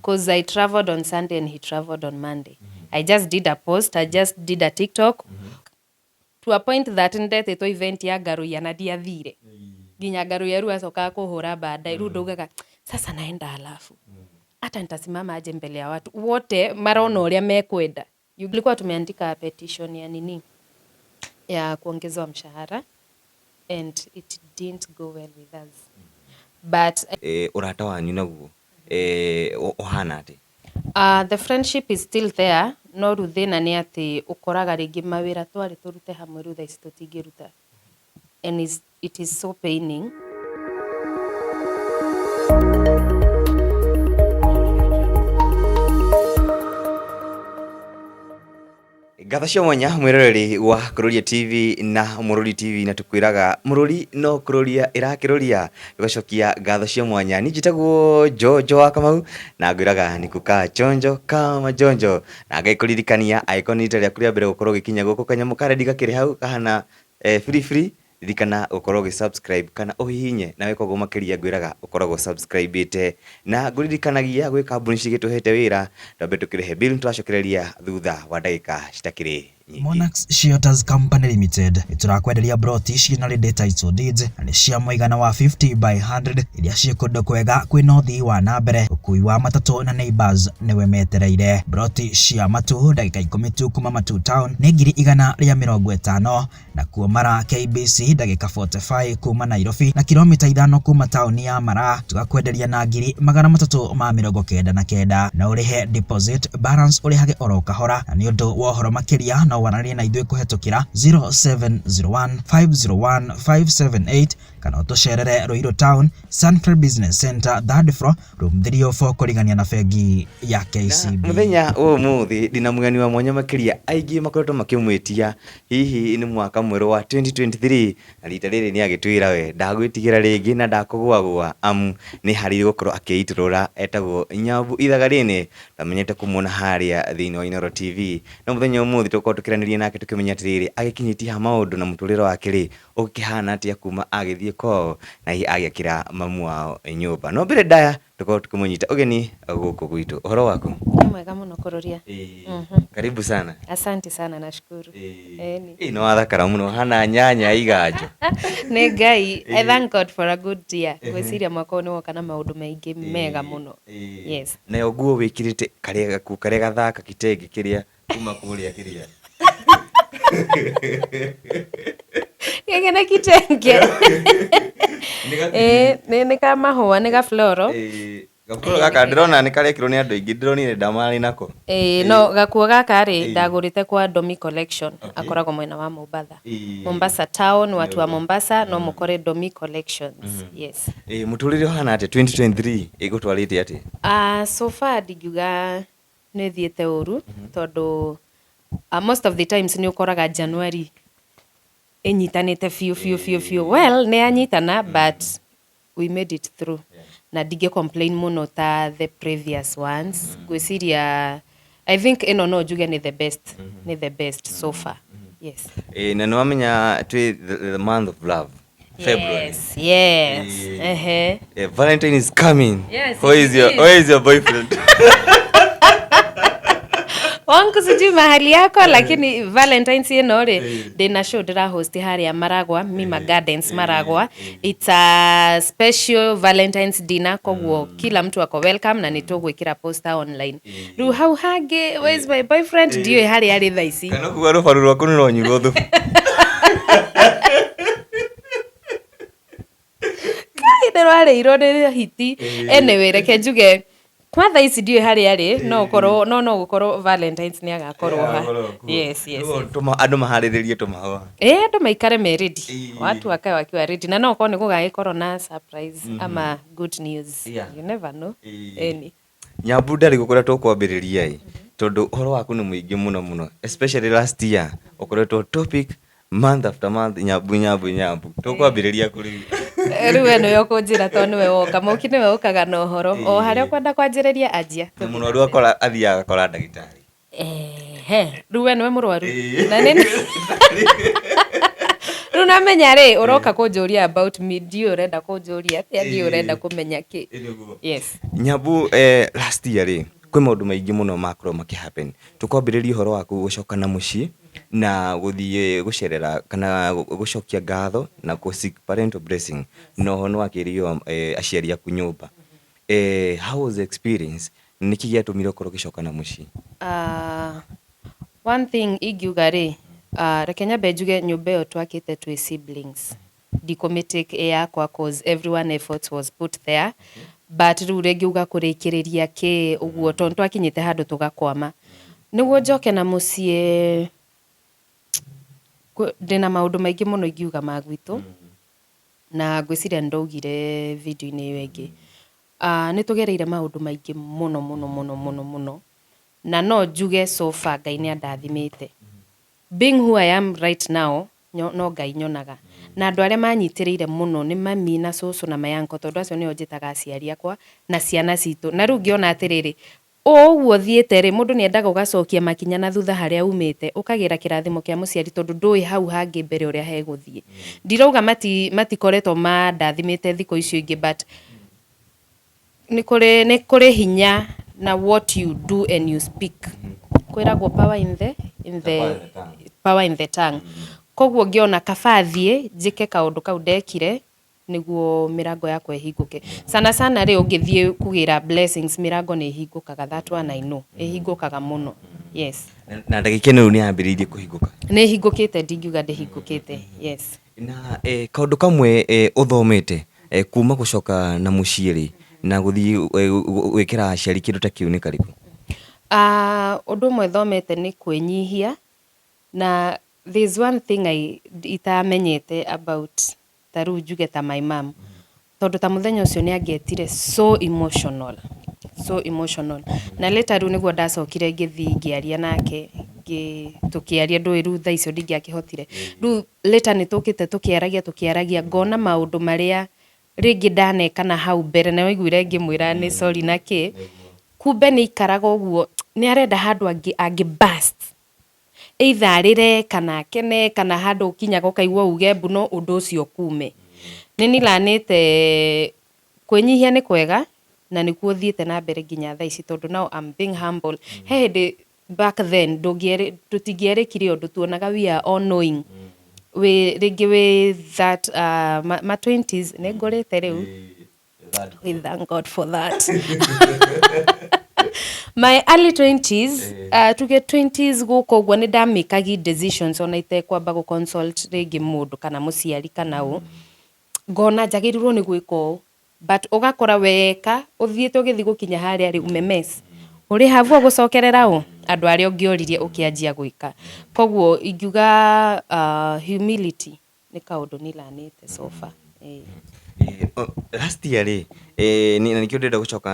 Cause I traveled on Sunday and he traveled on Monday. I just did a post, I just did a TikTok. To a point that ndetĩtwo event ya Ngaruiya na ndiathire. Nginya Ngaruiya rĩu acokaga kũhũra baadaye. Rĩu ndaugaga sasa naenda alafu. Hata nitasimama aje mbele ya watu wote marona ũrĩa mekwenda. Tulikuwa tumeandika petition ya nini ya kuongezwa mshahara and it didn't go well with us. But Ũrata wanyu naguo ũhana atĩa? The friendship is still there no rĩu thĩna nĩ atĩ ũkoraga rĩngĩ mawĩra twarĩ tũrute hamwe rĩu thaa ici tũtingĩruta and it is so paining. Ngatho cia mwanya mwĩroreri wa Kũrũria TV na Mũrũri TV, na tũkwĩraga Mũrũri no kũrũria ĩrakĩrũria. Tũgacokia ngatho cia mwanya. Niĩ njĩtagwo Njonjo wa Kamau na ngwĩraga nĩ kukaa chonjo kama njonjo, na ngagĩkũririkania angĩkorwo nĩ rita rĩaku rĩa mbere gũkorwo ũgĩkinya gũkũ, kanyamũ ka rendi gakĩrĩ hau kahana free free, ririkana gũkorwo ũgĩ subscribe kana ũhihinye, na weka ũguo makĩria ngwĩraga ũkoragwo subscribe-ĩte. Na ngũririkanagia gwĩ kambuni cigĩtũhete wĩra, twambe tũkĩrĩhe bill, tũracokereria thutha wa ndagĩka citakĩrĩ nyingĩ. Monarchs Shelters Company Limited nĩtũrakwenderia broti ciĩna ready title deeds na nĩ cia mũigana wa 50 by 100 iria ciĩ kũndũ kwega kwĩna ũthii wa na mbere, ũkui wa matatũ na neighbors nĩwe metereire. Broti cia Matu ndagĩka ikũmi tu kuma Matu town nĩ 150,000, nakuo Mara KBC ndagĩka 45 kuma Nairobi na kilomita 5 kuma taũni ya Mara tũgakwenderia na 399,000. No ũrĩhe deposit balance ũrĩhage oro kahora, na nĩ ũndũ wa ũhoro makĩria no waranĩrie na ithuĩ kũhetũkĩra 0701 501 578 kana ũtũcerere Ruiru Town, Sunfair Business Center, third floor, room 304 kũrigania na bengi ya KCB. Mũthenya wa ũmũthĩ ndĩna mũgeni wa mwanya makĩria, aingĩ makoretwo makĩmwĩtia hihi nĩ mwaka mwerũ wa 2023, na rita rĩrĩ nĩ agĩtwĩra we ndagwĩtigĩra rĩngĩ na ndakũgũagũa, amu nĩ harĩirie gũkorwo akĩitũrũra. Etagwo Nyambu Ithaga-rĩnĩ, twamenyete kũmuona harĩa thĩinĩ wa Inooro TV, no mũthenya wa ũmũthĩ tũgũkorwo tũkĩaranĩria nake tũkĩmenya atĩrĩrĩ, agĩkinyĩtie ha maũndũ na mũtũrĩre wake rĩ ũkĩhana atĩa kuma agĩthiĩ kwao na hihi agĩakĩra mamu wao nyũmba. No mbere ndaya tũkorwo tũkĩmũnyita ũgeni gũkũ gwitũ. Ũhoro waku? Nĩ mwega mũno Kũrũria. Karibu sana. Asante sana, nashukuru. Ĩni. Ĩ nĩ wathakara mũno, hana nyanya iganjo. Nĩ Ngai. I thank God for a good year. Ngwĩciria mwaka ũyũ nĩ woka na maũndũ maingĩ mega mũno. Yes. Nayo nguo wĩkĩrĩte karĩa gakuo karĩa gathaka kitenge kĩrĩa kuma kũrĩa kĩrĩa. Gĩkĩ nĩ kitenge. Ĩĩ, nĩ ka mahũa, nĩ ga floral. Ĩĩ, gaburo gaka ndĩrona nĩ karekĩrwo nĩ andũ aingĩ, ndĩronire ndamarĩ nako. Ĩĩ, no gakuo gaka rĩ, ndagũrĩte kwa Domi Collection. Akoragwo mwena wa Mombatha. Mombasa town, watu wa Mombasa no mũkore Domi Collections. Yes. Ĩĩ, mũtũrĩre ũhana atĩa 2023 ĩgũtwarĩte atĩa? Ah, so far ndingiuga nĩ thiĩte ũru tondũ most of the times nĩ ũkoraga January ĩnyitanĩte biũ biũ biũ biũ. Well, nĩ yanyitana but we made it through. Na ndingĩ complain mũno ta the previous ones. Ngwĩciria I think ĩno no njuge nĩ the best, nĩ the best so far. Yes. Ĩĩ, na nĩ wamenya twĩ the month of love. February. Yes, yes. Ehe. Valentine is coming. Yes, Where it is your is. Where is your boyfriend? Wangu sijui mahali yako, lakini Valentines ĩno rĩ, ndĩna show ndĩra host harĩa Maragwa, Mima Gardens Maragwa. It's a special Valentines dinner, koguo kila mtu ako welcome na nĩ tũgwĩkĩra poster online. Rĩu hau hangĩ, where is my boyfriend? Ndiũĩ harĩa arĩ thaa ici. Kana kuga rũbaru rwaku nĩ rwanyuirwo thubu. Kai nĩ rwarĩirwo nĩ hiti. Anyway, reke njuge kwa thaa ici ndiũĩ harĩa arĩ, no ũkorwo no gũkorwo Valentines nĩ agakorwo ha. Yes. Andũ maharĩrĩrie tũmahũa. Ĩĩ, andũ maikare me ready. Watu wakae wakiwa ready. Na no ũkorwo nĩ gũgagĩkorwo na surprise ama good news. You never know. Ĩni. Nyambu ndarĩ gũkũrĩa tũkwambĩrĩria ĩ, tondũ ũhoro waku nĩ mũingĩ mũno mũno, especially last year ũkoretwo topic month after month, Nyambu Nyambu Nyambu, tũkwambĩrĩria kũ rĩu? Rĩu we nĩwe ũkũnjĩra tondũ nĩwe woka. Mũki nĩwe ũkaga na ũhoro. O harĩa ũkwenda kwanjĩrĩria anjia. Na mũrwaru akora athiaga agakora ndagĩtarĩ. Ehe, rĩu we nĩwe mũrwaru? Na nĩ rĩu Rĩu namenya rĩ, ũroka kũnjũria about me, ndiũĩ ũrenda kũnjũria atĩa, ndiũĩ ũrenda kũmenya kĩ. Yes. Nyambu, last year rĩ, kwĩ maũndũ maingĩ mũno makorwo makĩ happen. Tũkwambĩrĩria ũhoro waku gũcoka na mũciĩ na gũthiĩ gũcerera kana gũcokia ngatho na kũ seek parental blessing, na oho nĩwakĩrĩirwo aciari aku nyũmba. How was the experience? Nĩkĩ gĩatũmire ũkorwo ũgĩcoka na mũciĩ? One thing ingiuga rĩ, reke nyambe njuge nyũmba ĩyo twakĩte twĩ siblings, ndikũmĩtake ĩ yakwa cause everyone efforts was put there, but rĩu rĩngĩ uga kũrĩkĩrĩria kĩ ũguo, tondũ twakinyĩte handũ tũgakwama. Nĩguo njoke na mũciĩ, ndĩna maũndũ maingĩ mũno ingiuga ma gwitũ, na ngwĩciria nĩ ndaugire video-inĩ ĩyo ĩngĩ. Nĩ tũgereire maũndũ maingĩ mũno mũno mũno mũno mũno, na no njuge so far Ngai nĩ andathimĩte. Being who I am right now, no Ngai nyonaga. Na andũ arĩa manyitĩrĩire mũno nĩ mami na cũcũ na my uncle, tondũ acio nĩo njĩtaga aciari akwa na ciana citũ. Na rĩu ngĩona atĩrĩrĩ, ũũ ũguo thiĩte rĩ, mũndũ nĩ endaga ũgacokia makinya na thutha harĩa umĩte, ũkagĩra kĩrathimo kĩa mũciari, tondũ ndũĩ hau hangĩ mbere ũrĩa hegũthiĩ. Ndirauga matikoretwo mandathimĩte thikũ icio ingĩ, but nĩ kũrĩ hinya na what you do and you speak. Kwĩragwo power in the power in the tongue. Koguo ngĩona kaba thiĩ njĩke kaũndũ kau ndekire nĩguo mĩrango yakwa ĩhingũke. Sana sana rĩ, ũngĩthiĩ kũgĩra blessings, mĩrango nĩ ĩhingũkaga. That one I know, ĩhingũkaga mũno, yes. Na ndagĩka ĩno rĩu nĩ yambĩrĩirie kũhingũka? Nĩ ĩhingũkĩte, ndingiuga ndĩhingũkĩte, yes. Na kaũndũ kamwe ũthomete kuma gũcoka na mũciĩ rĩ, na gũthiĩ gwĩkĩra aciari kĩndũ ta kĩu nĩ karĩkũ? Ũndũ ũmwe thomete nĩ kwĩnyihia, na there's one thing I itamenyete about, ta rĩu njuge ta my mom, tondũ ta mũthenya ũcio nĩ angetire so emotional, so emotional, na later rĩu nĩguo ndacokire ngĩthiĩ ngĩaria nake, tũkĩaria, ndũĩ rĩu thaa icio ndingĩakĩhotire. Rĩu later nĩ tũkĩte tũkĩaragia tũkĩaragia, ngona maũndũ marĩa rĩngĩ ndaneka na hau mbere, na waiguire ngĩmwĩra nĩ sorry na kĩ, kumbe nĩ ikaraga ũguo, nĩ arenda handũ angĩ burst, either arĩre kana akene, kana handũ ũkinyaga ũkaigua uge mbu, no ũndũ ũcio kume. Nĩ nilanĩte kwĩnyihia nĩ kwega, na nĩkuo thiĩte na mbere nginya thaa ici, tondũ now I'm being humble. He hĩndĩ back then tũtingĩerĩkire ũndũ, tuonaga we are all knowing. Wĩ rĩngĩ wĩ that ma 20s, nĩ ngũrĩte rĩu, we thank God for that. My early 20s, tuge 20s gũkũ ũguo, nĩ ndamĩkagi decisions ona itekwamba gũ consult rĩngĩ mũndũ kana mũciari kana ũ, ngona njagĩrĩirwo nĩ gwĩka ũũ, but ũgakora weka ũthiĩte ũgĩthiĩ gũkinya harĩa rĩ, umemess ũrĩ habu gũcokerera ũ andũ arĩa ũngĩoririe ũkĩanjia gwĩka. Koguo ingiuga humility nĩ kaũndũ nilanĩte so far. Last year rĩ, na nĩkĩo ndĩrenda gũcoka,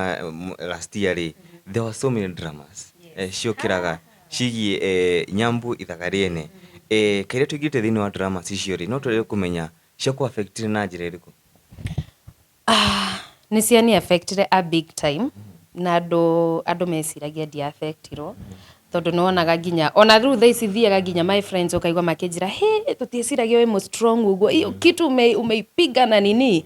last year rĩ, there were so many dramas ciũkĩraga cigiĩ Nyambu ithaga rĩene. Kairĩa tũingĩrĩte thĩinĩ wa dramas icio rĩ, no twende kũmenya ciakũ affectire na njĩra ĩrĩkũ? Nĩ ciani affectire a big time, na andũ meciragia ndia affectirwo, tondũ nĩ wonaga nginya ona rĩu thaa ici thiaga nginya my friends, ũkaigua makĩnjĩra, "He, tũtieciragia wĩ mũ strong ũguo, hiyo kitu umeipiga na nini."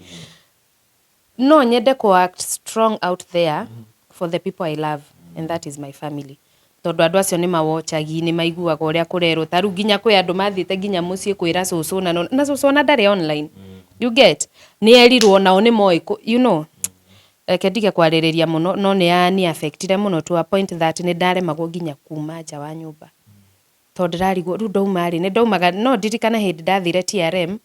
No nyende ku act strong out there for the people I love, and that is my family, tondũ andũ acio nĩ mawochagi, nĩ maiguaga ũrĩa kũrerwo. Ta rĩu nginya kwĩ andũ mathiĩte nginya mũciĩ kwĩra cũcũ, na cũcũ ona ndarĩ online, you get? Nĩ erirwo, nao nĩ moĩ reke ndige kwarĩrĩria mũno, no nĩ yani affectire mũno to a point that nĩ ndaremagwo nginya kuma nja wa nyũmba, tondũ ndĩrarigwo rĩu ndauma rĩ, nĩ ndaumaga. No ndirikana hĩndĩ ndathire TRM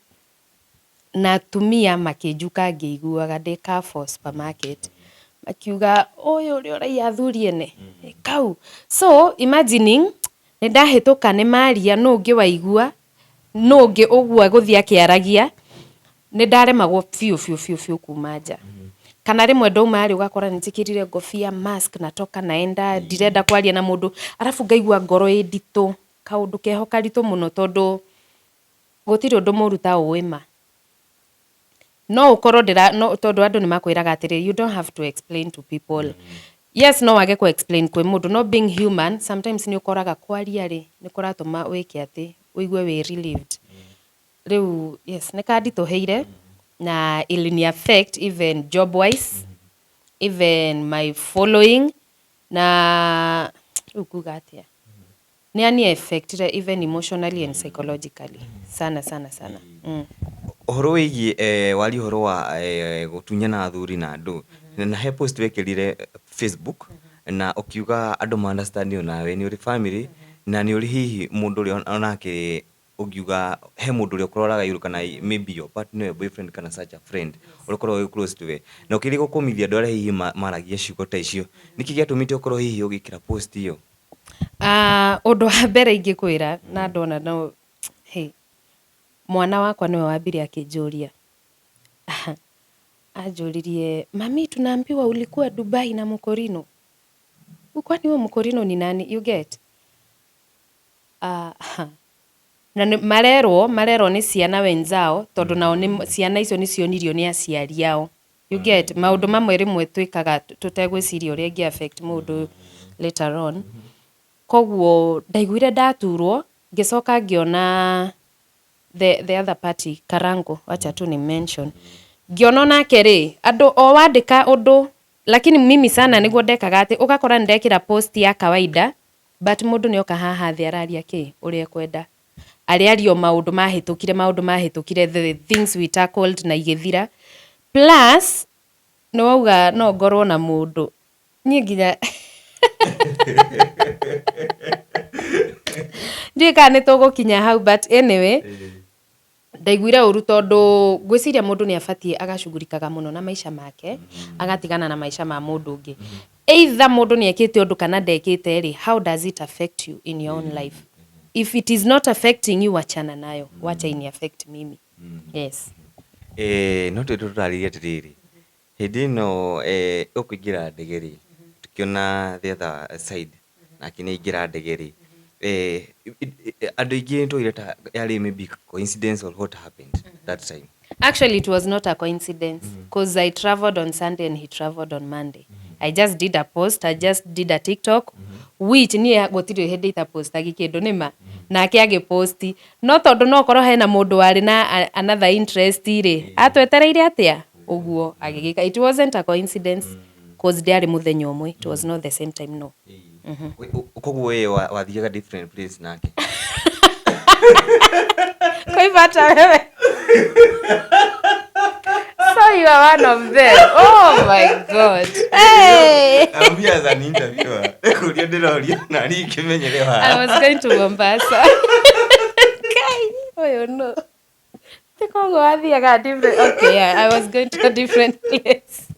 na atumia makĩnjuka ngĩiguaga ndĩ Carrefour supermarket, makiuga ũyũ ũrĩa ũraiya athuri ene kau. So imagining nĩ ndahĩtũka, nĩ maria, nũ ũngĩ waigua, nũ ũngĩ ũguo gũthiĩ akĩaragia. Nĩ ndaremagwo biũ biũ biũ biũ kuma nja, kana rĩmwe ndauma rĩ, ũgakora nĩ njĩkĩrire ngobia, mask, natoka naenda, ndirenda kwaria na mũndũ, arabu ngaigua ngoro ĩ nditũ, kaũndũ keho karitũ mũno, tondũ gũtirĩ ũndũ mũru ta ũĩ ma no ũkorwo ndĩra no, tondũ andũ nĩ makwĩraga atĩrĩ, "You don't have to explain to people." Yes, no wage kũ explain kwĩ mũndũ, no being human, sometimes nĩ ũkoraga kwaria rĩ, nĩ kũratũma wĩke atĩ ũigue wĩ relieved. Rĩu yes, nĩ kanditũhĩire na ilini affect even job wise, even my following, na rĩu nguga atĩa, nĩ ani affectire even emotionally and psychologically sana sana sana. Ũhoro wĩgiĩ waria ũhoro wa gũtunyana athuri na andũ, na he post wekĩrire Facebook na ũkiuga andũ ma understand onawe nĩ ũrĩ family na nĩ ũrĩ hihi mũndũ ũrĩa onake ũngiuga he mũndũ ũrĩa ũkũroraga igũrũ, kana maybe your partner, your boyfriend, kana such a friend ũrĩa ũkoragwo wĩ close to we, na ũkĩrĩ gũkũmithia andũ arĩa hihi maragia ciugo ta icio. Nĩkĩ gĩatũmĩte ũkorwo hihi ũgĩkĩra post ĩyo? Ah, ũndũ wa mbere ingĩkwĩra na ndona no hey, mwana wakwa nĩwe wambire akĩnjũria. Anjũririe, "Mami, tunaambiwa ulikuwa Dubai na Mkorino. Kwani huyo Mkorino ni nani?" You get? Na nĩ marerwo nĩ ciana wenzao, tondũ nao nĩ ciana icio nĩ cionirio nĩ aciari ao. You get? Maũndũ mamwe rĩmwe twĩkaga tũtegwĩciria ũrĩa ĩngĩ affect mũndũ later on. Koguo ndaiguire ndaturwo, ngĩcoka ngĩona the other party, Karango, wacha tu ni mention. Ngĩona onake rĩ, andũ o wandĩka ũndũ, lakini mimi sana nĩguo ndekaga atĩ ũgakora nĩ ndekĩra post ya kawaida, but mũndũ nĩ oka haha thĩ araria kĩ ũrĩa ekwenda. Arĩario maũndũ mahĩtũkire, maũndũ mahĩtũkire, the things we tackled na igĩthira. Plus nĩ wauga no ngorwo na mũndũ niĩ nginya ndiũĩ kana nĩ tũgũkinya hau, but anyway, ndaiguire ũru tondũ ngwĩciria mũndũ nĩ abatiĩ agacugurikaga mũno na maica make, agatigana na maica ma mũndũ ũngĩ. Either mũndũ nĩ ekĩte ũndũ kana ndekĩte rĩ, how does it affect you in your own life? If it is not affecting you, wachana nayo, wacha ini affect mimi. Yes. No twĩ tũtarĩrie atĩrĩrĩ, hĩndĩ ĩno ũkũingĩra ndege rĩ, tũkĩona the other side nake nĩ aingĩra ndege rĩ, andũ aingĩ nĩtwoire ta yarĩ maybe coincidence or what happened that time? Actually, it was not a coincidence because I traveled on Sunday and he traveled on Monday. I just did a post, I just did a TikTok, which niĩ gũtirĩ hĩndĩ itapostagi kĩndũ nĩma, nake agĩposti, no tondũ no korwo hena mũndũ warĩ na another interest rĩ, atwetereire atĩa ũguo agĩgĩka. It wasn't a coincidence cause ndiarĩ mũthenya ũmwe, it was not the same time, no. Koguo we wathiaga different place nake? Koibata wewe. So you are one of them. Oh my God. Hey. I'm here as an interviewer. Kũria ndĩroria na niĩ ngĩmenyere I haha. Was going to Mombasa. Kai, oh no. Ti koguo wathiaga different. Okay, yeah, I was going to a different place.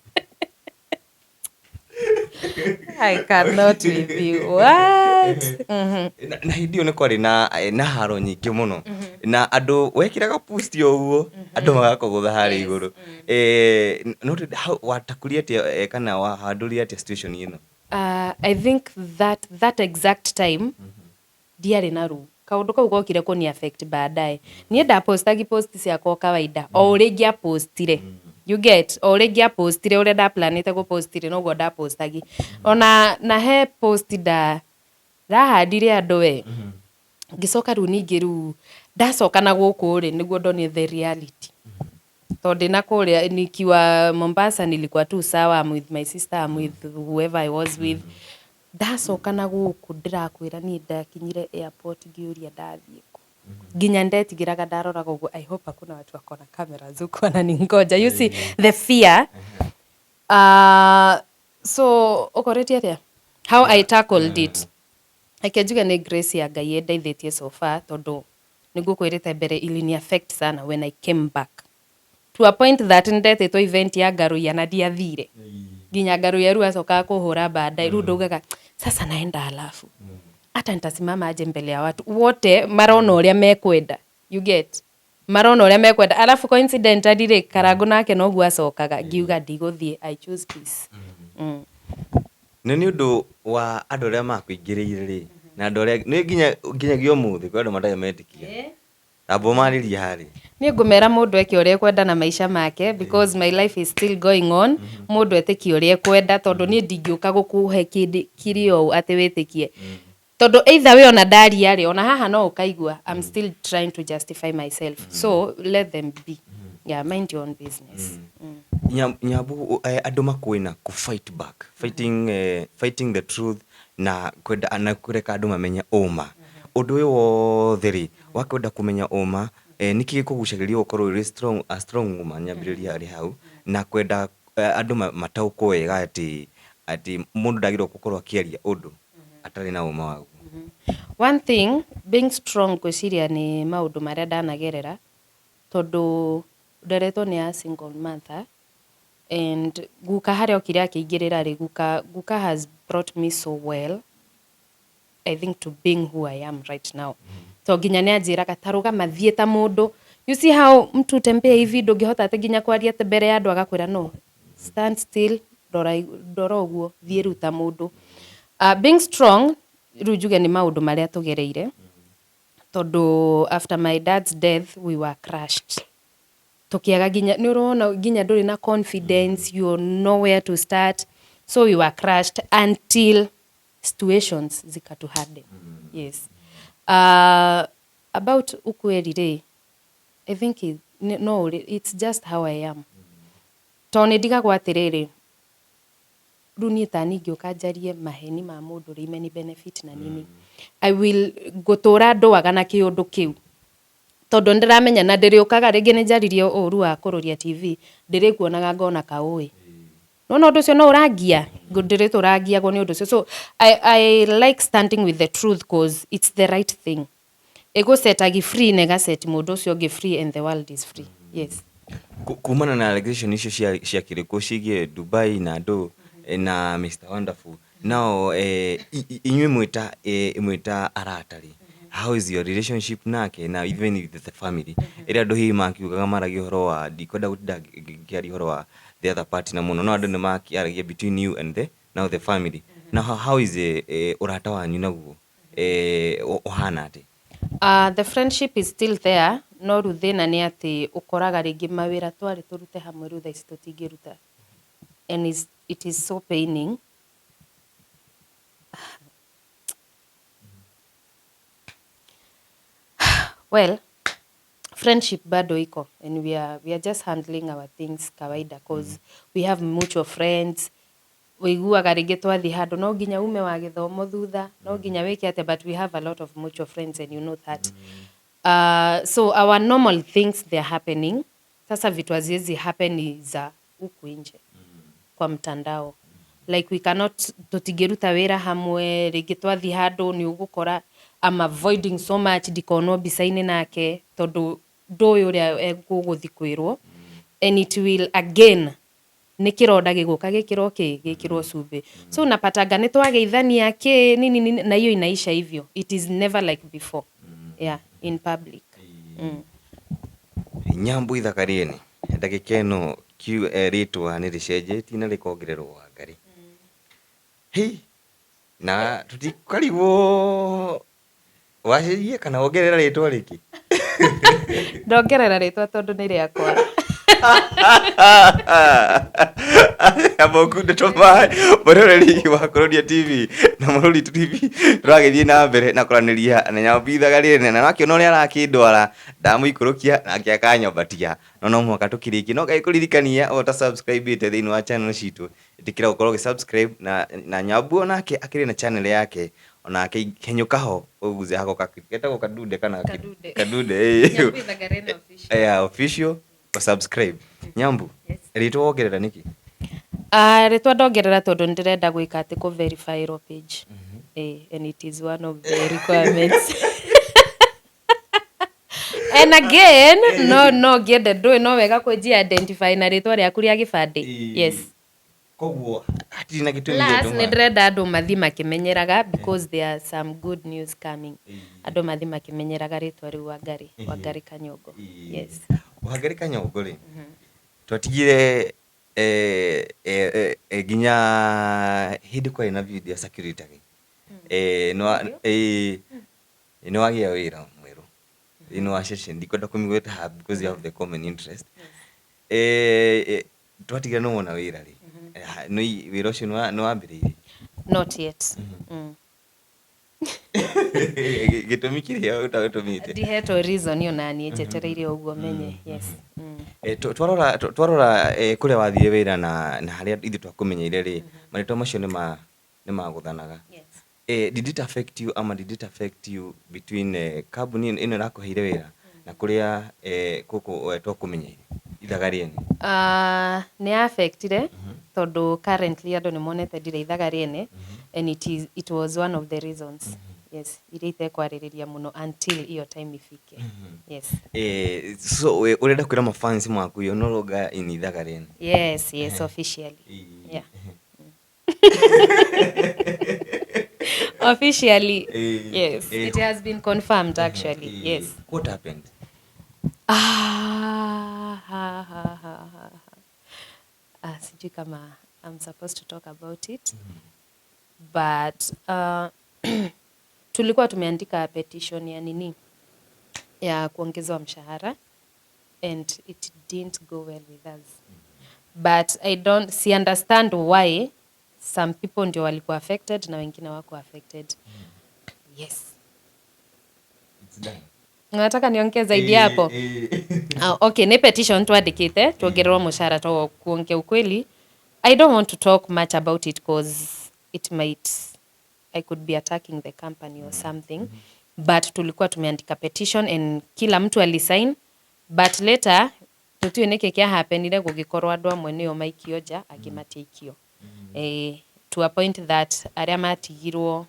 I cannot with you. What? Na hĩndĩ ĩyo nĩ kwarĩ na haro nyingĩ mũno na andũ wekĩraga post o ũguo andũ magakũgũtha harĩa igũrũ. No watakurie atĩa kana wahandũrire atĩa situation ĩno? I think that that exact time ndiarĩ na ruo. Kaũndũ kau gokire kũni affect baadaye. Niĩ ndapostagi post ciakwa o kawaida, o ũrĩa ingĩapostire. You get? O ũrĩa ingĩapostire, ũrĩa ndaplanĩte gũpostire noguo ndapostagi. Ona na he post ndahandire andũ we. Ngĩcoka rĩu ningĩ rĩu ndacoka na gũkũ rĩ, nĩguo ndonire the reality. Tondũ ndĩna kũrĩa nikiwa Mombasa nilikuwa tu sawa, I'm with my sister, I'm with whoever I was with. Ndacoka na gũkũ, ndĩrakwĩra niĩ ndakinyire airport ngĩũria ndathiĩ kũ. Nginya ndetigĩraga ndaroraga ũguo, I hope hakuna watu wako na cameras huku wananingoja. You see the fear. So ũkoretie atĩa? How I tackled it. Reke njuge nĩ grace ya Ngai ĩndeithĩtie so far, tondũ nĩngũkwĩrĩte mbere ilini affect sana when I came back. To a point that nĩndetĩtwo event ya Ngaruiya na ndiathire. Nginya Ngaruiya rĩu acokaga kũhũra baadaye, rĩu ndaugaga sasa naenda, alafu hata nitasimama aje mbele ya watu wote marona ũrĩa mekwenda? You get? Marona ũrĩa mekwenda. Alafu coincidentally rĩ, Karangũ nake noguo acokaga, ngiuga ndigũthiĩ, I choose peace. Na nĩ ũndũ wa andũ arĩa makũingĩrĩire rĩ, na andũ arĩa nĩ nginyagia ũmũthĩ kwĩ andũ matarĩ metĩkia, amba ũmarĩrie harĩ. Niĩ ngũmera mũndũ eke ũrĩa ekwenda na maica make, because my life is still going on. Mũndũ etĩkie ũrĩa ekwenda, tondũ niĩ ndingĩũka gũkũhe kĩndĩ kĩrĩ ũũ atĩ wĩtĩkie. Tondu either way, ona ndaria rĩ, ona haha no ũkaigua I'm still trying to justify myself, so let them be. Yeah, mind your own business. Nyambu, andũ makwĩ na ku fight back, fighting the truth na kwenda na kũreka andũ mamenye ũma. Ũndũ ũyũ wothe rĩ, wa kwenda kũmenya ũma, nĩkĩ gĩkũgucagĩrĩria gũkorwo ũrĩ strong, a strong woman? Nyambĩrĩria arĩ hau na kwenda andũ mataũkwo wega atĩ mũndũ ndagĩrĩirwo gũkorwo akĩaria ũndũ atarĩ na ũma waguo. One thing, being strong, ngwĩciria nĩ maũndũ marĩa ndanagerera, tondũ nderetwo nĩ a single mother, and guka harĩa okire akĩingĩrĩra rĩ, guka has brought me so well, I think, to being who I am right now, to nginya nĩ anjĩraga ta rũgama thiĩ ta mũndũ. You see how mtu utembea hivi, ndũngĩhota atĩ nginya kwaria atĩ mbere ya andũ, agakwĩra, "No, stand still, rora ndora ũguo, thiĩ rĩu ta mũndũ." Being strong rĩu njuge nĩ maũndũ marĩa tũgereire, tondũ after my dad's death we were crushed, tukiaga nginya nĩ ũrona nginya ndũrĩ na confidence, you know where to start. So we were crushed until situations zikatuharden. Yes, about ukweli rĩ, I think no, it's just how I am, tondũ nĩ ndigagwo atĩrĩrĩ, rĩu niĩ ta niĩ ngĩũka njarie maheni ma mũndũ rĩ, imeni benefit na nini, I will ngũtũra ndũaga na kĩũndũ kĩu, tondũ nĩndĩramenya na ndĩrĩũkaga rĩngĩ nĩ njaririe ũru wa kũrũria TV, ndĩrĩkuonaga ngona kaũĩ nona ũndũ ũcio no ũrangia, ndĩrĩtũrangiagwo nĩ ũndũ ũcio. So I like standing with the truth, 'cause it's the right thing, ĩgũsetagi free na ĩgaceti mũndũ ũcio ũngĩ free, and the world is free. Yes. Kumana na allegation icio ciakĩrĩkwo ciĩgiĩ Dubai na andũ na Mr Wonderful nao, inyuĩ mwĩta arata rĩ, how is your relationship nake na even with the family ĩrĩa andũ hihi makiugaga maragia ũhoro wa, ndikwenda gũtinda ngĩaria ũhoro wa the other party na mũno, no andũ nĩ makĩaragia between you and the now the family now, how is ũrata wanyu naguo ũhana atĩ? The friendship is still there, no rĩu thĩna nĩ atĩ ũkoraga rĩngĩ mawĩra twarĩ tũrute hamwe rĩu thaa ici tũtingĩruta, and it is so paining. Well, friendship bado iko, and we are just handling our things kawaida, 'cause we have mutual friends. Wĩiguaga rĩngĩ twathiĩ handũ no nginya ume wa gĩthomo thutha, no nginya wĩke atĩa, but we have a lot of mutual friends, and you know that, so our normal things, they are happening. Sasa vitu haziwezi happen ni za huku nje kwa mtandao, like we cannot, tũtingĩruta wĩra hamwe rĩngĩ. Twathiĩ handũ nĩ ũgũkora I'm avoiding so much ndikonwo mbica-inĩ nake, tondũ ndũĩ ũrĩa egũgũthiĩ kwĩrwo, and it will again nĩ kĩronda gĩgũka gĩkĩrwo kĩ gĩkĩrwo cumbĩ. So unapataga nĩ twageithania kĩ nini nini, na hiyo inaisha hivyo. It is never like before, yeah, in public. Nyambu ithaka rĩene ndagĩka ĩno rĩtwa nĩ rĩcenjetie na rĩkongererwo Wangari. Hĩ, na tũtikarigwo wacenjie kana wongerera rĩtwa rĩngĩ? Ndongerera rĩtwa tondũ nĩ rĩakwa. Amba ndeto maĩ, mwĩroreri wa Kũrũria TV na Mũrũri TV, tũragĩthiĩ na mbere na kwaranĩria na Nyambu ithaga rĩene, na wakĩona ũrĩa arakĩndwara, ndamũikũrũkia nake akanyambatia, no mũhaka tũkĩrĩkie. No ngagĩkũririkania o ta subscribe ĩte thĩinĩ wa channel citũ, ĩtĩkĩra gũkorwo ũgĩ subscribe na Nyambu onake akĩrĩ na channel yake, onake henyũka ho ũguze hako getagwo kadude kana Kadude. Kadude, ĩĩ. Nyambu Ithaga Rĩene Official. Yeah, official o subscribe. Nyambu, Yes. rĩtwa wongerera nĩkĩ? Rĩtwa ndongerera tondũ nĩndĩrenda gwĩka atĩ kũ verify ro page, and it is one of the requirements. And again, no ngĩende ndũĩ no wega kwĩnjia identify na rĩtwa rĩaku rĩa gĩbandĩ. Yes. Koguo hatirĩ na gĩtũmi Plus gĩtũma- nĩ ndĩrenda andũ mathiĩ makĩmenyeraga, because there are some good news coming. Andũ mathiĩ makĩmenyeraga rĩtwa rĩu Wangari, Wangari Kanyongo. Yes. Wangari Kanyongo rĩ, twatigire nginya hĩndĩ kwarĩ na video ya security rĩ, nĩ wagĩa wĩra mwerũ thĩinĩ wa ceceni, ndikwenda kũmĩgweta haha because you have the common interest. Twatigire nĩ wona wĩra rĩ, nĩ wĩra ũcio nĩ wambĩrĩirie? Not yet. Gĩtũmi kĩrĩa ũtagĩtũmĩte. Ndihetwo reason ĩyo na niĩ njetereire ũguo menye, yes. Twarora kũrĩa wathire wĩra na harĩa ithuĩ twakũmenyeire rĩ, marĩtwa macio nĩ magũthanaga. Yes. Did it affect you ama did it affect you between kambuni ĩno ĩrakũheire wĩra na kũrĩa gũkũ twakũmenyeire Ithaga Rĩene? Nĩ affectire tondũ currently andũ nĩ monete ndirĩ Ithaga Rĩene and it was one of the reasons, yes, iria itekwarĩrĩria mũno until iyo time ifike, yes. So ũrenda kwĩra mafans maku you're no longer in Ithaga Rĩene? Yes, officially, yeah, officially. Yes. It has been confirmed, actually, yes. What happened? Ah, ha, ha, ha, ha, ha. Ah, sijui kama I'm supposed to talk about it, but tulikuwa tumeandika petition ya nini, ya kuongezwa mshahara, and it didn't go well with us, but I don't see understand why some people ndio walikuwa affected na wengine wako affected, yes. It's done. Nataka niongee zaidi hapo? Ah, okay, nĩ petition twandĩkĩte tuongererwo mũcara. To kuongea ukweli, I don't want to talk much about it cause it might I could be attacking the company or something, but tulikuwa tumeandika petition and kila mtu alisign, but later tutiũĩ nĩkĩ kĩahapenire, gũgĩkorwo andũ amwe nĩo maikio nja, angĩ matiaikio, to a point that arĩa matigirwo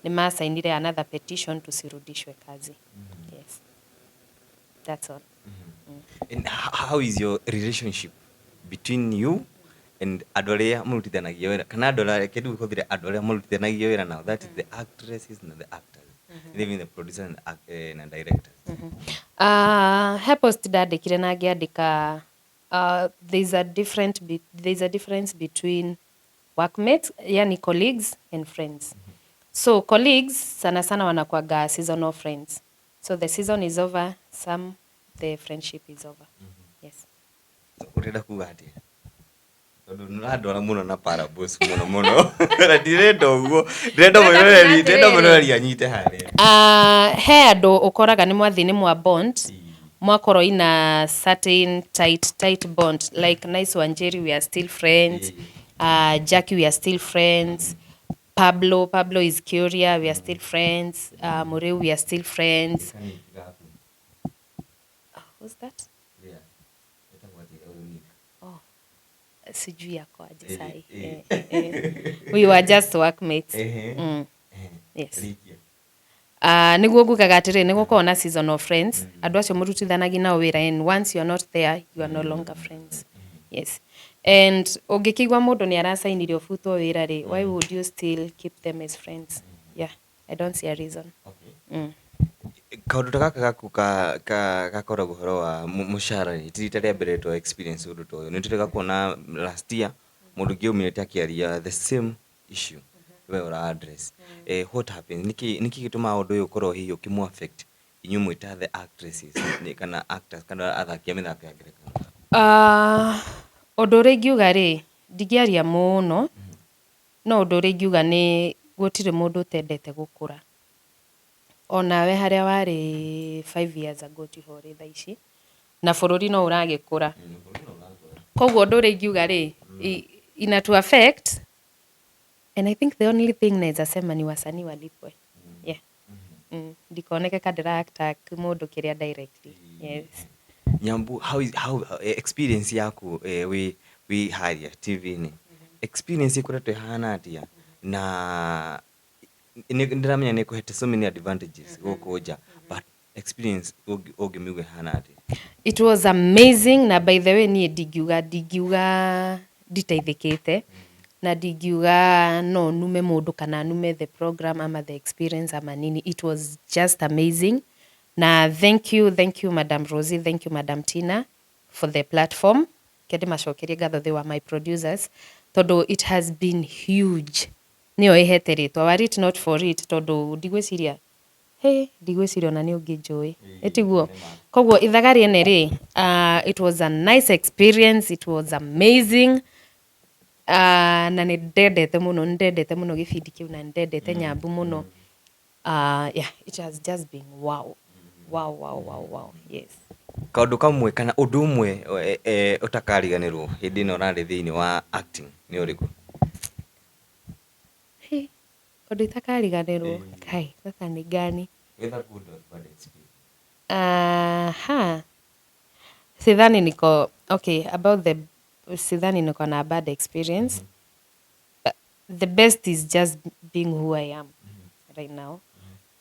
nĩ masainire another petition tusirudishwe kazi. Yes, that's all. And how is your relationship between you and andũ arĩa mũrutithanagia wĩra, kana andũ arĩa kĩndũ hũthĩre, andũ arĩa mũrutithanagia wĩra nao, that is the actresses na the actors, even the producers and, na directors? He post ndandĩkire na ngĩandĩka, there's a difference between workmates, yani colleagues, and friends. So colleagues sana sana wanakuwaga seasonal friends, so the season is over, some the friendship is over, yes. So, ũrenda kuga atĩa, tondũ nĩũrandwara mũno na parables mũno mũno na ndirenda ũguo, ndĩrenda Ndĩrenda mwĩroreri kuga ndĩrenda atĩrĩrĩ. Mwĩroreri anyite harĩa. He andũ ũkoraga nĩ mwathiĩ nĩ mwa bond, mwakorwo ina certain tight tight bond, like Nice Wanjeri, we are still friends. Jackie, we are still friends. Pablo is Curia, we are still friends. Muriu, we are still friends. Who's that? Oh, sijui yako aje sahi. We were just workmates. Yes. Niguo ngugaga atĩrĩ, nĩ gũkoragwo na season of friends, andũ acio mũrutithanagia nao wĩra, and once you are not there, you are no longer friends, yes. And ũngĩkĩigua mũndũ nĩ aracainire ũbutwo wĩra rĩ, why would you still keep them as friends? Yeah, I don't see a reason. Kaũndũ ta gaka gaku gakoragwo ũhoro wa mũcara rĩ, ti rita rĩa mbere twa experience ũndũ ta ũyũ. Nĩ tũrĩga kuona last year mũndũ ũngĩ aumĩrĩte akĩaria the same issue we ũra address. What happens? Nĩkĩ gĩtũmaga ũndũ ũyũ ũkorwo hihi ũkĩmũ affect inyuĩ mwĩta the actresses kana actors kana athaki a mĩthako ya ngerekano? Ũndũ ũrĩa ingiuga rĩ, ndingĩaria mũno, no ũndũ ũrĩa ingiuga nĩ gũtirĩ mũndũ ũtendete gũkũra. Onawe harĩa warĩ 5 years ago tiho ũrĩ thaa ici, na bũrũri no ũragĩkũra. Koguo ũndũ ũrĩa ingiuga rĩ, inatu affect, and I think the only thing naweza sema ni wasanii walipwe, yeah. Ndikoneke ka ndĩra attack mũndũ kĩrĩa directly, yes. Nyambu, how experience yaku wĩ harĩa TV-inĩ, experience ĩkoretwo ĩhana atĩa? Na nĩ ndĩramenya nĩ ĩkũhete so many advantages gũkũ nja, but experience ũngĩmĩuga ĩhana atĩa? It was amazing, na by the way, niĩ ndingiuga nditeithĩkĩte, na ndingiuga no nume mũndũ kana nume the program ama the experience ama nini. It was just amazing, na thank you, thank you, Madam Rosie, thank you, Madam Tina, for the platform. Kende macokerie ngatho, they were my producers, tondũ it has been huge. Nĩyo ĩhete rĩtwa. Were it not for it, tondũ ndigwĩciria, hey, ndigwĩciria ona nĩ ũngĩnjũĩ, ĩtiguo? Koguo Ithaga Rĩene rĩ, it was a nice experience, it was amazing, na nĩ ndendete mũno, nĩ ndendete mũno gĩbindi kĩu, na nĩ ndendete Nyambu mũno. Yeah, it has just been wow wow wow wow wow, yes. Kaũndũ kamwe kana ũndũ ũmwe ũtakariganĩrwo hĩndĩ ĩno ũrarĩ thĩinĩ wa acting nĩ ũrĩkũ? Hey, ũndũ itakariganĩrwo, kai, sasa ni gani? Whether good or bad experience. Aha. Sidhani niko okay about the, sidhani niko na bad experience. But the best is just being who I am right now.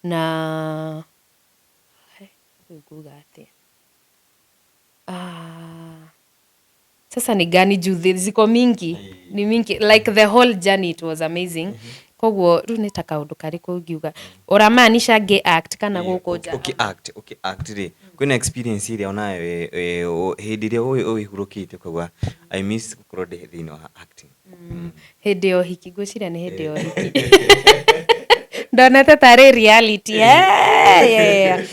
Na nguga atĩa? Ah, sasa ni gani juu ziko mingi, ni mingi, like the whole journey, it was amazing. Koguo rĩu nĩ ta kaũndũ karĩkũ ũngiuga ũramaanisha ngĩ act kana gũkũ nja? Ũkĩ act rĩ, kwĩna experience ĩrĩa onayo hĩndĩ ĩrĩa ũhurũkĩte ũkauga, "I miss gũkorwo ndĩ thĩinĩ wa acting"? Hĩndĩ ya ũhiki, ngwĩciria nĩ hĩndĩ ya ũhiki ndonete tarĩ reality. Yeah.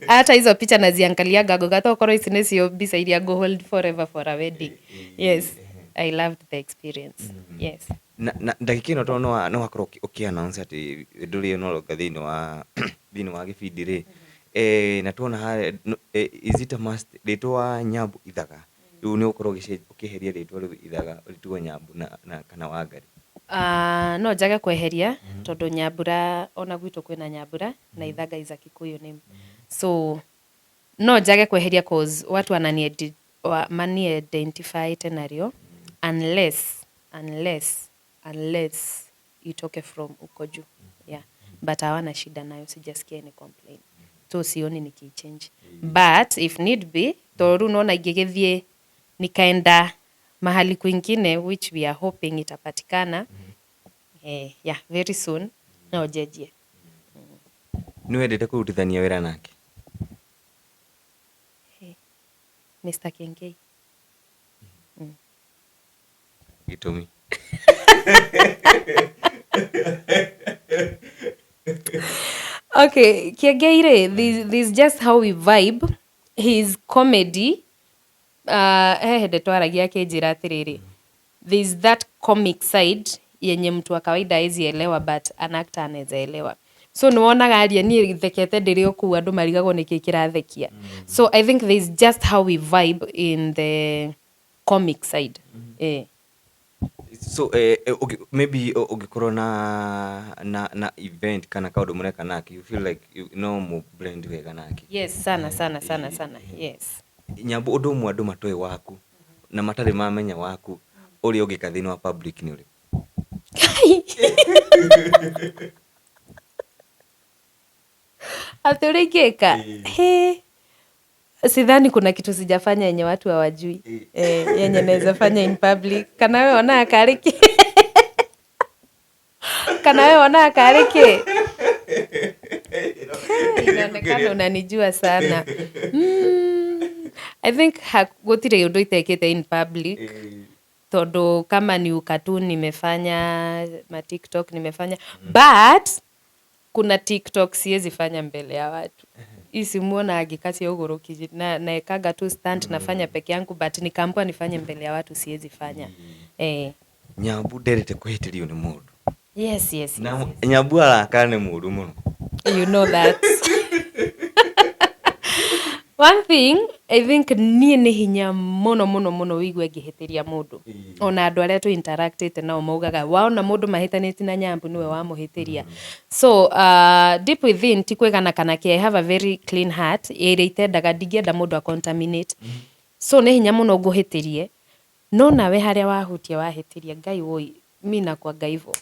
Hata hizo picha naziangaliaga ngoga tokorwo ici nĩcio mbica iria ngũ hold forever for a wedding. Yes, I loved the experience, yes. Na ndagĩka ĩno tondũ no wakorwo ũkĩ announce atĩ ndũrĩ no longer thĩinĩ wa gĩbindi rĩ, na tuona harĩa is it a must rĩtwa Nyambu Ithaga rĩu nĩ ũgũkorwo ũkĩeheria rĩtwa rĩu Ithaga rĩtigwo Nyambu na kana Wangari? No njage kweheria tondũ Nyambura, ona gwitũ kwĩna Nyambura na Ithaga is a Kikuyu name, so no njage kweheria cause watu mani identify narĩo unless itoke from uko juu, yeah. But hawana shida nayo, sijasikia any complaint, so sioni nikichange, but if need be, tondũ rĩu nona ingĩgĩthiĩ nikaenda mahali kwingine, which we are hoping itapatikana, yeah, very soon, no njenjie. Nĩ wendete kũrutithania wĩra nake? Hey, Mr. Kengei. Gĩtũmi? Okay, Kiengei rĩ, this just how we vibe. His comedy, he hĩndĩ twaragia akĩnjĩra atĩrĩrĩ, there's that comic side yenye mtu wa kawaida hawezi elewa but an actor anaweza elewa. So nĩwonaga aria niĩ thekete ndĩrĩ o kũu, andũ marigagwo nĩkĩ kĩrathekia. So I think there's just how we vibe in the comic side. So okay, maybe ũngĩkorwo na event kana kaũndũ mũreka nake, you feel like you no mũ blend wega nake? Yes, sana sana sana sana, yes. Nyambu, ũndũ ũmwe andũ matoĩ waku na matarĩ mamenya waku ũrĩa ũngĩka thĩinĩ wa public nĩ ũrĩkũ? Atĩ ũrĩa ingĩka? He, sidhani kuna kitu sijafanya yenye watu hawajui, yenye naweza fanya in public. Kana we wonaga karĩ kĩ? Kana we wonaga karĩ kĩ? Inaonekana unanijua sana. I think gũtirĩ ũndũ itekĩte in public tondũ kama ni ukatuni nimefanya, ma TikTok nimefanya, but kuna TikTok siwezi fanya mbele ya watu. Ici muona angĩka cia ũgũrũki na naekaga tu stunt, nafanya peke yangu, but nikaambiwa nifanye mbele ya watu, siwezi fanya. Nyambu nderete kũhĩtĩrio nĩ mũndũ. Yes. Na Yes. Nyambu arakara nĩ mũru mũno. You know that one thing, I think niĩ nĩ hinya mũno mũno mũno wĩigue ngĩhĩtĩria mũndũ. Ona andũ arĩa tũ interactĩte nao maugaga waona mũndũ mahĩtanĩtie na Nyambu, nĩwe wamũhĩtĩria. So deep within, ti kwĩgana kana kĩ, I have a very clean heart ĩrĩa itendaga, ndingĩenda mũndũ a contaminate. So nĩ hinya mũno ngũhĩtĩrie, no nawe harĩa wahutia wahĩtĩria, Ngai woi, mi nakuanga hivyo,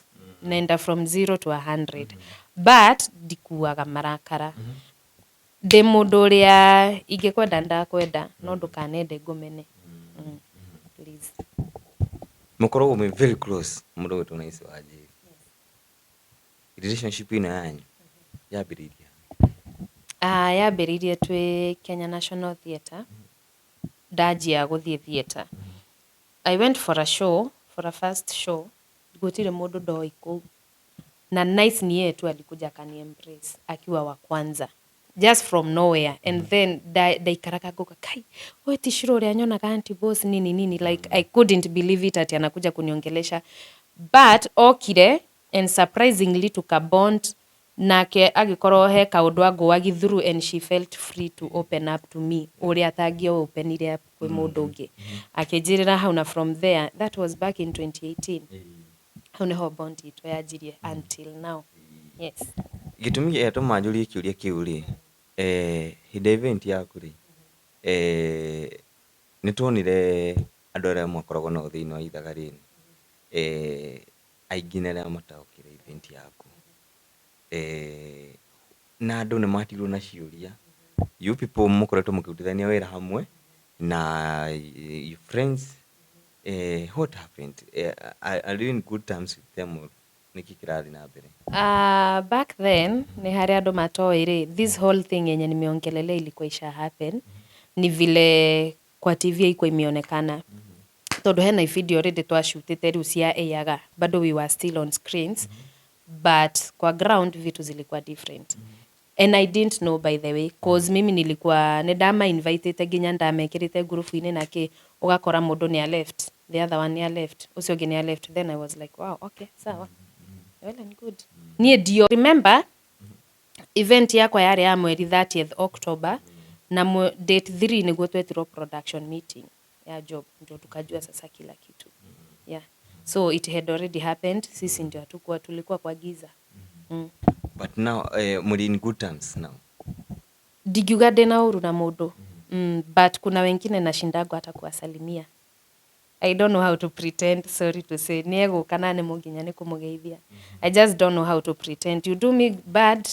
naenda from 0 to 100, but ndikuaga marakara. Ndĩ mũndũ ũrĩa ingĩkwenda ndakwenda, no ndũkanende ngũmene. Please. Mũkoragwo mwĩ very close, mũndũ gwĩtwo Nice Wanjiri. Relationship ĩno yanyu yambĩrĩirie? Yambĩrĩirie twĩ Kenya National Theatre. Ndanjia gũthiĩ theatre, I went for a show, for a first show. Gũtirĩ mũndũ ndoĩ kũu, na Nice ni yeye tu alikuja akani embrace akiwa wa kwanza, just from nowhere. And then ndaikaraga nguga, "Kai, we ti Shiro ũrĩa nyonaga Auntie Boss nini nini?" Like, I couldn't believe it ati anakuja kuniongelesha, but okire and surprisingly tukabond. Nake agĩkorwo he kaũndũ angũagi through and she felt free to open up to me ũrĩa atangĩ openire up kwĩ mũndũ ũngĩ. Akĩnjĩrĩra hau na from there, that was back in 2018, hau nĩho bond itũ yanjirie until now, yes. Gĩtũmi gĩatũma njũrie kĩũria kĩu rĩ, hĩndĩ ya event yaku rĩ, nĩ tuonire andũ arĩa mwakoragwo nao thĩinĩ wa ithaga rĩrĩ, aingĩ nĩ arĩa mataokire event yaku. Na andũ nĩ matigirwo na ciũria. You people mũkoretwo mũkĩrutithania wĩra hamwe na you friends, what happened? Are you in good terms with them or nĩkĩ kĩrathiĩ na mbere? Back then nĩ harĩ andũ matoĩ rĩ, this whole thing yenye nimeongelelea ilikuwa isha happen, ni vile kwa TV haikuwa imeonekana, tondũ hena video already twashutĩte rĩu cia ĩyaga, bado we were still on screens, but kwa ground vitu zilikuwa different. And I didn't know, by the way, cause mimi nilikuwa nĩ ndama invitĩte, nginya ndamekĩrĩte ngurubu-inĩ na kĩ, ũgakora mũndũ nĩ a left, the other one nĩ a left, ũcio ũngĩ nĩ a left. Then I was like, "Wow, okay, sawa, well and good." Niĩ ndio remember event yakwa yarĩ ya mweri 30th October, na date 3 nĩguo twetirwo production meeting ya job, ndio tukajua sasa kila kitu. Yeah, so it had already happened, sisi ndio hatukuwa, tulikuwa kwa giza. But now mũrĩ in good terms now? Ndingiuga ndĩna ũru na mũndũ, but kuna wengine nashindagwa hata kuwasalimia. I don't know how to pretend, sorry to say. Nĩ egũka na nĩ mũnginya nĩ kũmũgeithia. I just don't know how to pretend. You do me bad,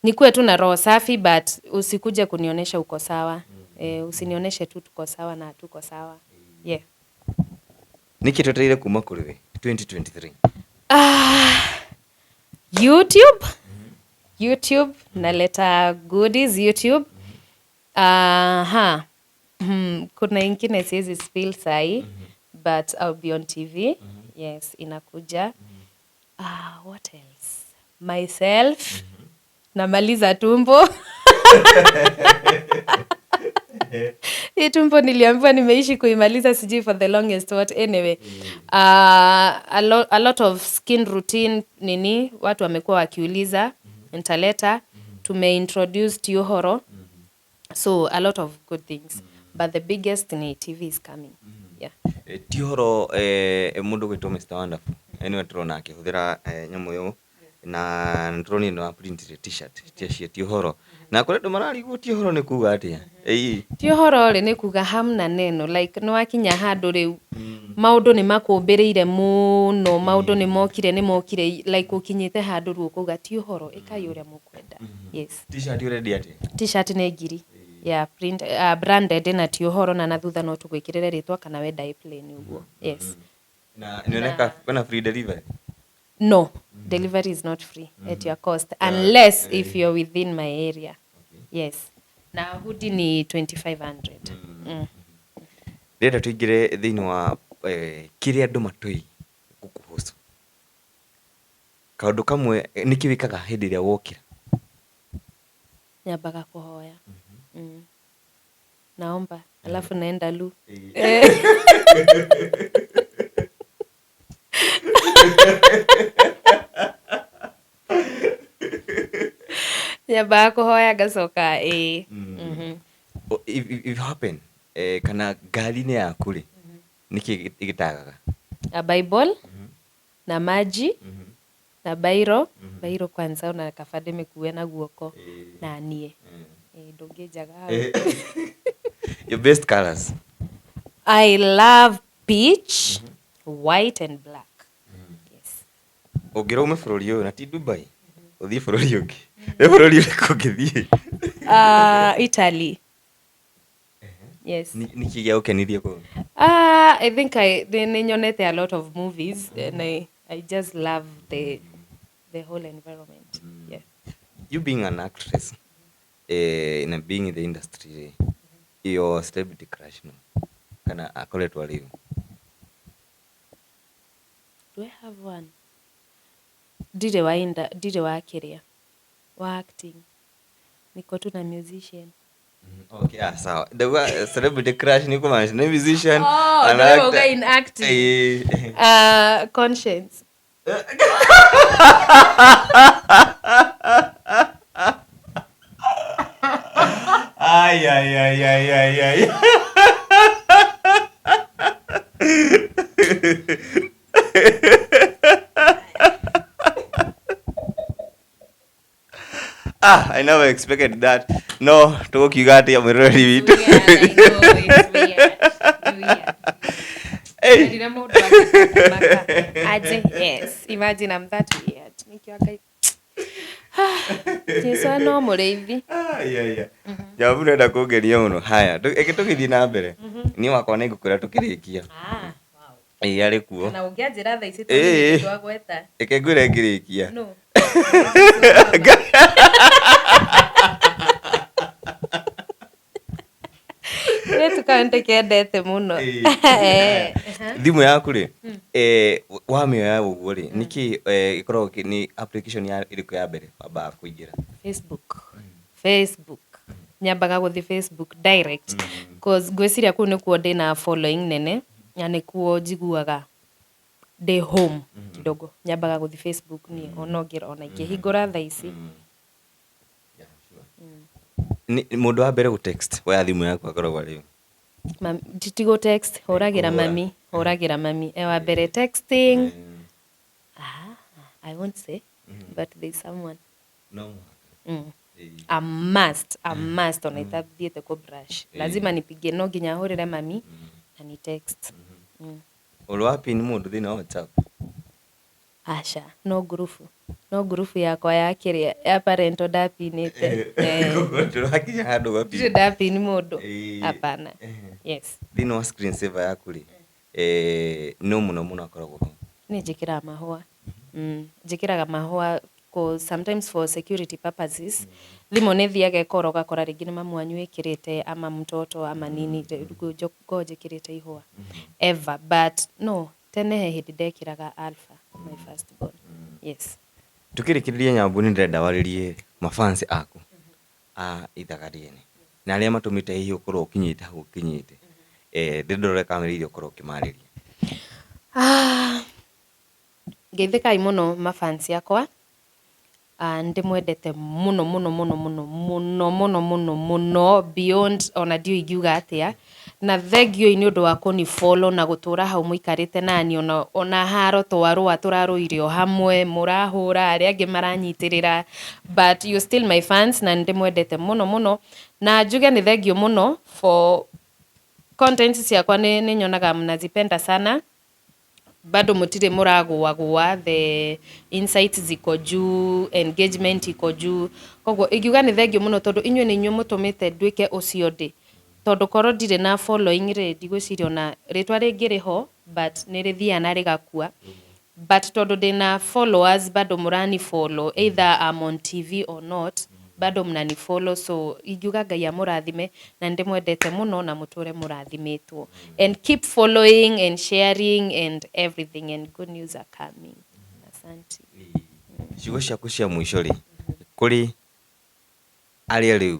nikuwe tu na roho safi, but usikuje kunionyesha uko sawa. Usinionyeshe tu tuko sawa na tuko sawa. Yeah. Nĩkĩ twetereire kuma kũrĩ we 2023? Ah, YouTube. YouTube naleta goodies YouTube. Aha. Kuna ingine siwezi spill sahi, but I'll be on TV. Yes, inakuja. Ah, what else? Myself. Namaliza tumbo. Hii tumbo niliambiwa nimeishi kuimaliza sijui for the longest what. Anyway, a lot of skin routine nini watu wamekuwa wakiuliza, nitaleta. Tumeintroduce Tiohoro, so a lot of good things, but the biggest ni TV is coming, yeah. Ti ũhoro, mũndũ gwĩtwo Mr Wonderful, nĩwe tũrona akĩhũthĩra nyamũ ĩyo, na nĩtũronire nĩ wa printire T-shirt cia ti ũhoro, na kũrĩ andũ mararigwo ti ũhoro nĩ kuga atĩa. Ĩĩ. Ti ũhoro rĩ, nĩ kuga hamna neno, like nĩ wakinya handũ rĩu maũndũ nĩ makũmbĩrĩire mũno, maũndũ nĩ mokire, nĩ mokire, like ũkinyĩte handũ rĩu ũkauga ti ũhoro, ĩkai ũrĩa mũkwenda, yes. T-shirt ũrendia atĩa? T-shirt nĩ ngiri ya print, branded na ti ũhoro, na thutha no tũgwĩkĩrĩre rĩtwa kana wenda ĩ plain ũguo, yes. Na nĩoneka kwĩna free delivery? No, delivery is not free, at your cost, unless if you're within my area, yes. Na hoodie ni 2500. Ndĩrenda tũingĩre thĩinĩ wa kĩrĩa andũ matũĩ gũkũhusu. Kaũndũ kamwe, nĩkĩ wĩkaga hĩndĩ ĩrĩa wokĩra? Nyambaga kũhoya. Naomba alafu naenda lu. Nyambaga kũhoya ngacoka ĩĩ. If happen, kana ngari-inĩ yaku rĩ, nĩkĩ gĩtagaga? A Bible na maji na bairo. Bairo kwanza ona kaba ndĩmĩkue na guoko na niĩ. Ĩĩ, ndũngĩnjaga hau. Your best colors? I love peach, white and black, yes. Ũngĩra ume bũrũri ũyũ na ti Dubai, ũthiĩ bũrũri ũngĩ, nĩ bũrũri ũrĩkũ ũngĩthiĩ? Italy, yes. Nĩkĩ gĩa gũkenirie kũu? I think I nĩ nyonete a lot of movies and I just love the whole environment. Yeah. You being an actress, na being in the industry, your celebrity crush no kana akoretwo arĩ ũ? Do I have one? Ndirĩ wa inda, ndirĩ wa kĩrĩa wa acting. Niko tu na musician. Okay, ah, sawa. Ndauga celebrity crush nĩ kũmaanisha nĩ musician, Oh, an ndĩrauga actor. In acting. Eh. Conscience. Ah, I never expected that. No, tũgũkiuga atĩa mwĩroreri witũ? Yeah, I know, it's weird. Weird. Hey. Nderire mũndũ akĩmaka. Aje, yes. Imagine I'm that weird. Nĩkĩo Ngai. Jesu no mũrĩithi. Ah, yeah, yeah. Jawabu nenda kũngeria mũno. Haya, reke tũgĩthiĩ na mbere. Niĩ wakwa nĩ ngũkwĩra tũkĩrĩkia. Ah, wow. Ĩĩ arĩ kuo. Na ũngĩanjĩra thaa ici Ĩĩ. tondũ twagweta. Reke ngwĩre ngĩrĩkia. No. Kairĩtu kau nĩndĩkendete mũno. Ĩĩ. Eh. Thimũ yaku rĩ, wamĩoya ũguo rĩ, nĩkĩ ĩkoragwo nĩ application ya ĩrĩkũ ya mbere wambaga kũingĩra? Facebook. Facebook. Nyambaga gũthiĩ Facebook direct. Cause ngwĩciria kũu nĩkuo ndĩna following nene na nĩkuo njiguaga ndĩ home kidogo. Nyambaga gũthiĩ Facebook niĩ ona ũngĩra ona ingĩhingũra thaa ici. Nĩ mũndũ wa mbere gũ text woya thimũ yaku akoragwo arĩ ũ? Ti gũ text, hũragĩra Kũhũra. mami, hũragĩra mami. E wa mbere texting. Ah, I won't say, but there's someone. No mũhaka. A must, a must ona itathiĩte kũ brush. Lazima nipigie, no nginya hũrĩre mami na ni text. Ũrĩ wa pin mũndũ thĩinĩ wa WhatsApp? Aca, no ngurubu. No ngurubu yakwa ya kĩrĩa ya parental ndapinĩte. Koguo ndũrakinya handũ ũga pin. Ndirĩ ndapin mũndũ. Hapana. Yes. Thĩinĩ wa screen saver yaku rĩ, no mũno mũno akoragwo ho? Niĩ njĩkĩraga mahũa. Njĩkĩraga mahũa 'cause sometimes for security purposes thimũ nĩ ĩthiaga ĩkora ũgakora rĩngĩ nĩ mamu wanyu wĩkĩrĩte ama mtoto ama nini, rĩu ngoragwo njĩkĩrĩte ihũa ever, but no tene he hĩndĩ ndekĩraga Alpha, my first born. Yes. Tukĩrĩkĩrĩria Nyambu nĩ ndĩrenda warĩrie mafans aku a ithaga rĩene na arĩa matũmĩte hihi ũkorwo ũkinyĩte hau ũkinyĩte. Ndĩrenda ũrore kamera iria ũkorwo ũkĩmarĩria. Ah, ngeithĩkai mũno mafans yakwa. Ndĩmwendete mũno mũno mũno mũno mũno mũno mũno mũno beyond ona ndiũĩ ingiuga atĩa. Na thengiũi nĩ ũndũ wa kũni follow na gũtũra hau mũikarĩte nani ona haro twarũa tũrarũire o hamwe, mũrahũra arĩa angĩ maranyitĩrĩra, but you still my fans na nĩndĩmwendete mũno mũno. Na njuge nĩ thengiũ mũno for content ciakwa, nĩ nyonaga mnazipenda sana, bado mũtirĩ mũragũagũa, the insights ziko juu, engagement iko juu. Koguo ingiuga nĩ thengiũ mũno tondũ inyuĩ nĩ inyuĩ mũtũmĩte nduĩke ũcio ndĩ, tondũ korwo ndirĩ na following rĩ, ndigwĩciria ona rĩtwa rĩngĩrĩ ho, but nĩ rĩthiaga na rĩgakua, but tondũ ndĩna followers bado mũrani follow, either I'm on TV or not, bado mnani follow. So ingiuga Ngai amũrathime na nĩndĩmwendete mũno na mũtũre mũrathimĩtwo and keep following and sharing and everything, and good news are coming. Asante. Ciugo ciaku cia mũico rĩ, kũrĩ arĩa rĩu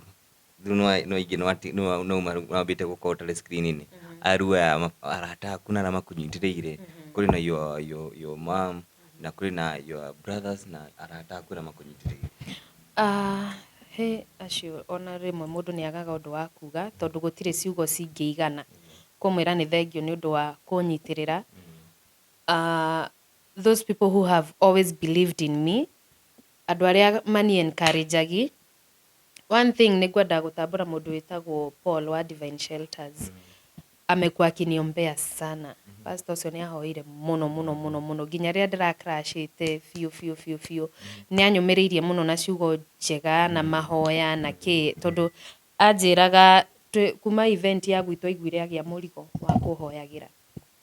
no aingĩ no mambĩte gũkorwo ũtarĩ screen-inĩ, aru aya arata aku na arĩa makũnyitĩrĩire, kũrĩ na your mom na kũrĩ na your brothers na arata aku arĩa makũnyitĩrĩire. Ah, he acio ona rĩmwe mũndũ nĩ agaga ũndũ wa kuga tondũ gũtirĩ ciugo cingĩigana kũmwĩra nĩ thengiũ nĩ ũndũ wa kũnyitĩrĩra. Those people who have always believed in me, andũ arĩa mani encourage. One thing nĩ ngwenda gũtambũra mũndũ wĩtagwo Paul wa Divine Shelters. Amekuwa akiniombea sana. Pastor ũcio nĩ ahoire mũno mũno mũno mũno nginya rĩrĩa ndĩra-crashĩte biũ biũ biũ biũ, nĩ anyũmĩrĩirie mũno na ciugo njega na mahoya na kĩ, tondũ anjĩraga kuma event ya gwitũ aiguire agĩa mũrigo wa kũhoyagĩra,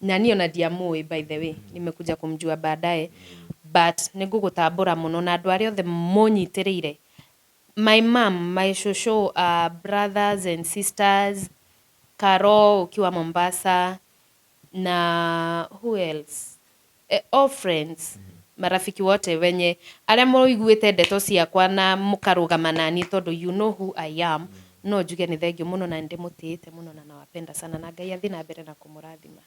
na niĩ ona ndiamũĩ, by the way, nimekuja kumjua baadaye, but nĩ ngũgũtambũra mũno na andũ arĩa othe mũnyitĩrĩire, my mom, my shosho, brothers and sisters, Caro ukiwa Mombasa na who else, all friends, marafiki wote wenye arĩa mũiguĩte ndeto ciakwa na mũkarũgama nani tondũ you know who I am. No njuge nĩ thengiũ mũno na nĩndĩmũtĩĩte mũno na nawapenda sana na Ngai athiĩ na mbere na kũmũrathima.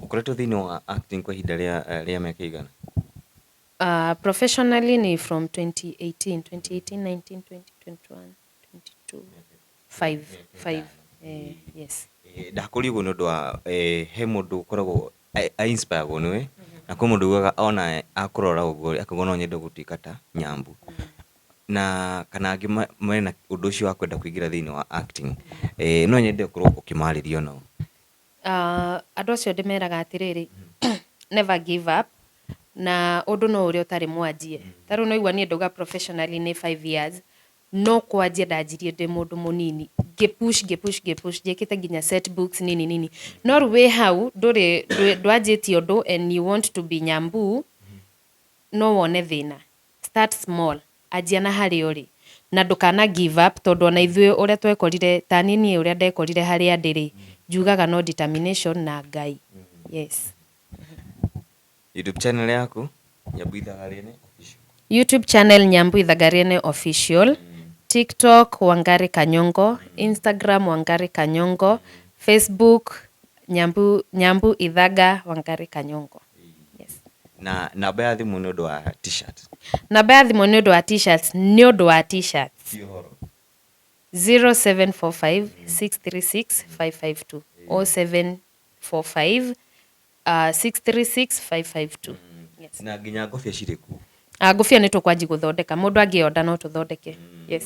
Ũkoretwo thĩinĩ wa acting kwa ihinda rĩa mĩaka ĩigana? Professionally ni from 2018, 2018, 19, 20, 21, 22, 5, 5, yes. Ndakũria ũguo nĩ ũndũ wa he mũndũ ũkoragwo a-inspire-gwo nĩwe na kwĩ mũndũ ugaga ona akũrora ũguo akauga no nyende gũtuĩka ta Nyambu. Na kana angĩ mena ũndũ ũcio wa kwenda kũingĩra thĩinĩ wa acting, no nyende ũkorwo ũkĩmarĩria onao. Andũ acio ndĩmeraga atĩrĩrĩ, never give up, na ũndũ no ũrĩa ũtarĩ mwanjie. Ta rĩu no igua niĩ ndauga professionally nĩ 5 years, no kwanjia ndanjirie ndĩ mũndũ mũnini, ngĩpush, ngĩpush, ngĩpush, njĩkĩte nginya set books nini nini, no rĩu wĩ hau ndũrĩ ndwanjĩtie ũndũ and you want to be Nyambu, no wone thĩna. Start small, anjia na harĩa ũrĩ na ndũkana give up, tondũ ona ithuĩ ũrĩa twekorire, ta niĩ ũrĩa ndekorire harĩa ndĩ rĩ, njugaga no determination na Ngai, yes. YouTube channel yaku, Nyambu Ithagariene Official. YouTube channel Nyambu Ithagariene Official, TikTok Wangari Kanyongo, Instagram Wangari Kanyongo, Facebook Nyambu Ithaga Wangari Kanyongo, yes. Na namba ya thimũ nĩ ũndũ wa T-shirt. Namba ya thimũ nĩ ũndũ wa T-shirts, nĩ ũndũ wa T-shirts. Ti ũhoro. 0745 636 552, 0745 636 552, yes. Na nginya ngobia cirĩ kuo? Ah, ngũbia nĩ tũkwanji gũthondeka, mũndũ angĩonda no tũthondeke, yes.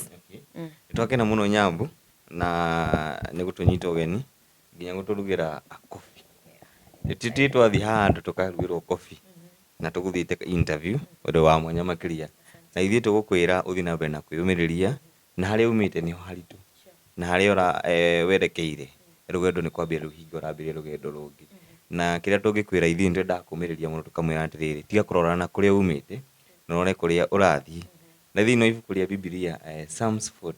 Nĩ twakena mũno Nyambu na nĩ gũtũnyita ũgeni nginya gũtũrugĩra kobi. Tũtirĩ twathiĩ handũ tũkarugĩrwo kobi na tũgũthiĩte interview, ũndũ wa mwanya makĩria. Na ithuĩ tũgũkwĩra ũthiĩ na mbere na kwĩyũmĩrĩria, na harĩa umĩte nĩho haritũ na harĩa ũra werekeire rũgendo nĩ kwambia rĩu, hingo ũrambĩrĩria rũgendo rũngĩ. Na kĩrĩa tũngĩkwĩra ithuĩ nĩ twendaga kũmĩrĩria mũno, tũkamwĩra atĩrĩrĩ, tiga kũrora na kũrĩa umĩte na ũrore kũrĩa ũrathiĩ. Na thĩinĩ wa ibuku rĩa Bibilia, Psalms 40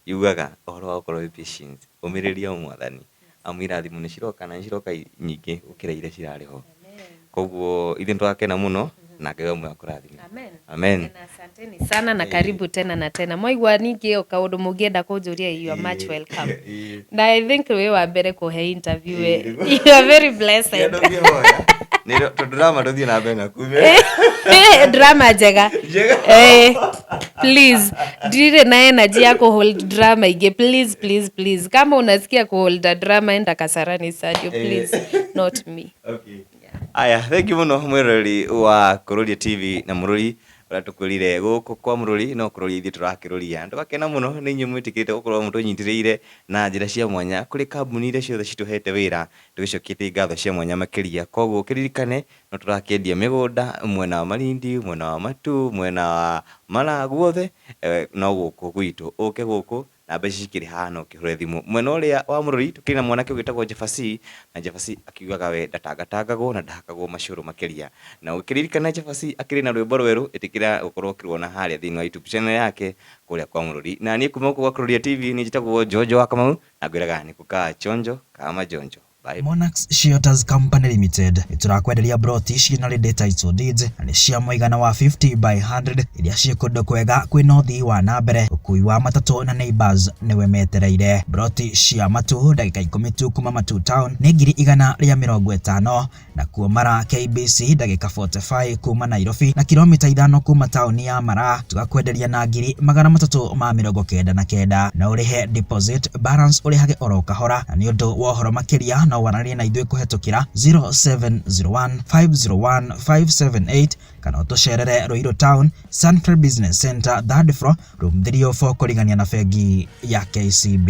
yugaga ũhoro wa gũkorwo wĩ patient, ũmĩrĩria Mwathani, amu irathimo nĩ ciroka na nĩ ciroka nyingĩ gũkĩra iria cirarĩ ho. Koguo ithuĩ nĩ twakena mũno na Ngai wa muoyo akũrathime. Amen. Amen. Na asanteni sana na karibu tena na tena. Mwaigua ningĩ o kaũndũ mũngĩenda kũnjũria, you are much welcome. Na I think wĩ wa mbere kũhe interview, we. You are very blessed. Tondũ drama tũthiĩ na mbere na kumĩra. Drama njega. Njega. Please, ndirĩ na energy ya kuhold drama ingĩ. Please, please, please, kama unasikia kuhold a drama, enda Kasarani Stadio, please, not me. Okay. Aya, thank you mũno mwĩroreri wa Kũrũria TV na Mũrũri, ũrĩa tũkwĩrire gũkũ kwa Mũrũri no kũrũria ithuĩ tũrakĩrũria. Tũgakena mũno nĩ inyuĩ mwĩtĩkĩrĩte gũkorwo mũtũnyitĩrĩire na njĩra cia mwanya. Kũrĩ kambuni iria ciothe citũhete wĩra, tũgĩcoketie ngatho cia mwanya makĩria. Koguo kĩririkane no tũrakĩendia mĩgũnda mwena wa Malindi, mwena wa Matu, mwena wa Mara, guothe, no gũkũ gwitũ ũke gũkũ na mbeca cikĩrĩ haha, no ũkĩhũre thimũ. Mwena ũrĩa wa Mũrũri tũkĩrĩ na mwanake ũgĩtagwo Jabasi, na Jabasi akiugaga we ndatangatangagwo na ndahakagwo macũrũ makĩria. Na ũkĩririkana Jabasi akĩrĩ na rwĩmbo rwerũ, ĩtĩkĩra gũkorwo ũkĩruona harĩa thĩinĩ wa YouTube channel yake kũrĩa kwa Mũrũri. Na niĩ kuma gũkũ gwa Kũrũria TV nĩ njĩtagwo Jojo wa Kamau, na ngwĩraga nĩ gũkaa chonjo kama jonjo. Bye. Monarchs Shelters Company Limited nĩtũrakwenderia broti ciĩna ready title deeds na nĩ cia mũigana wa 50 by 100 iria ciĩ kũndũ kwega kwĩna ũthii wa na mbere, ũkui wa matatũ na neighbors nĩwe metereire. Broti cia Matu, ndagĩka 10 tu kuma Matu town, nĩ 150,000, nakuo Mara KBC, ndagĩka 45 kuma Nairobi na kilomita 5 kuma taũni ya Mara, tũgakwenderia na 399,000, na ũrĩhe deposit, balance ũrĩhage oro kahora. Na nĩ ũndũ wa ũhoro makĩria no waranĩrie na ithuĩ kũhetũkĩra 0701 501 578 kana ũtũcerere Ruiru Town, Sunfair Business Center, third floor, room 304, kũrigania na bengi ya KCB.